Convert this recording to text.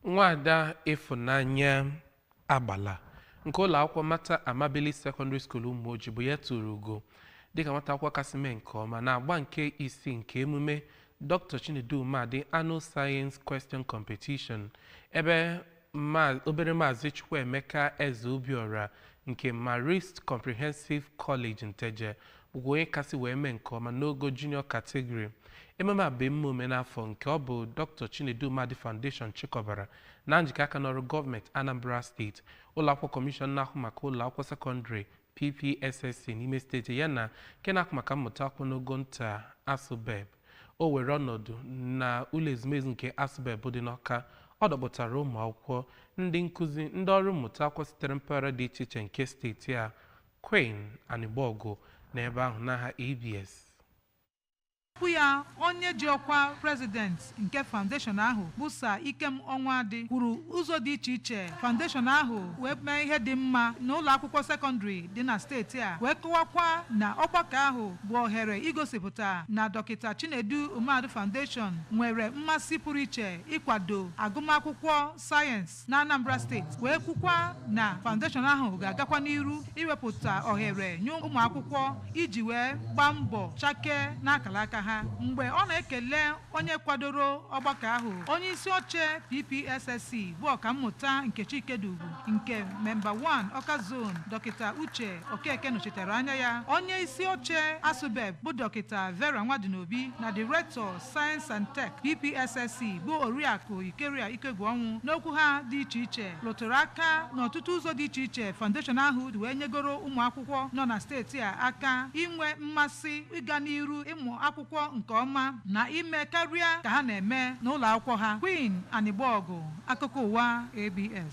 Nwaada Ịfụnanya Agbala nke ụlọ akwụkwọ Mater Amabilis Secondary School, Ụmụoji, bụ ya tụrụ ugo dịka nwata akwụkwọ kasị mee nke ọma na-agba nke isii nke emume Dr. Chinedu Umeadị Annual Science Question Competition, ebe obere Maazị Chukwuemeka Eze Obiora nke Marist Comprehensive College, Nteje, bụkwa onye kasị wee mee nke ọma n'ogo junior category. Emume a bụ emume omenafọ nke ọ bụ Dr. Chinedu Umeadị Foundation chịkọbara na njikọ aka n'ọrụ gọọmenti Anambra Steeti, ụlọakwụkwọ kọmishọn na-ahụ maka ụlọ akwụkwọ sekọndịrị PPSSC n'ime steeti ya na nke na-ahụ maka mmụta akwụkwọ n'ogo nta, ASUBEB. O were ọnọdụ na ụlọ ezumezu nke ASUBEB dị n'Ọka. Ọ dọkpụtara ụmụ akwụkwọ, ndị nkụzi, ndị ọrụ mmụta akwụkwọ sitere mpaghara dị iche iche nke steeti a. Queen Anịgbọgụ n'ebe ahụ n'aha ABS. Okwu ya, onye ji ọkwa president nke foundation ahụ bụ Sir Ikem Ọnwadị kwuru ụzọ dị iche iche foundation ahụ wee mee ihe dị mma n'ụlọ akwụkwọ sekọndịrị dị na steeti a, wee kọwakwa na ọgbakọ ahụ bụ ohere igosipụta na Dọkịta Chinedu Umeadị Foundation nwere mmasị pụrụ iche ịkwado agụmakwụkwọ sayensị na Anambra Steeti, wee kwukwa na foundation ahụ ga-agakwa n'iru iwepụta ohere nye ụmụ akwụkwọ iji wee gbaa mbọ chakee n'akara aka ha. Mgbe ọ na-ekele onye kwadoro ọgbakọ ahụ, onye isi oche PPSSC bụ Ọkammụta Nkechi Ikedugwu nke Member 1 Ọka Zone, Dọkịta Uche Okeke, nọchitere anya ya, onye isi oche ASUBEB bụ Dọkịta Vera Nwadinobi na Director Science and Tech PPSSC bụ Oriakụ Ikeria Ikegwuọnwụ, n'okwu ha dị iche iche rụtụrụ aka n'ọtụtụ ụzọ dị iche iche foundation ahụ wee nyegoro ụmụ akwụkwọ nọ na steeti a aka inwe mmasị ịga n'iru ịmụ akwụkwọ nke ọma na ime karịa ka ha na-eme n'ụlọ akwụkwọ ha. Queen Anịgbọgụ, akụkọ ụwa ABS.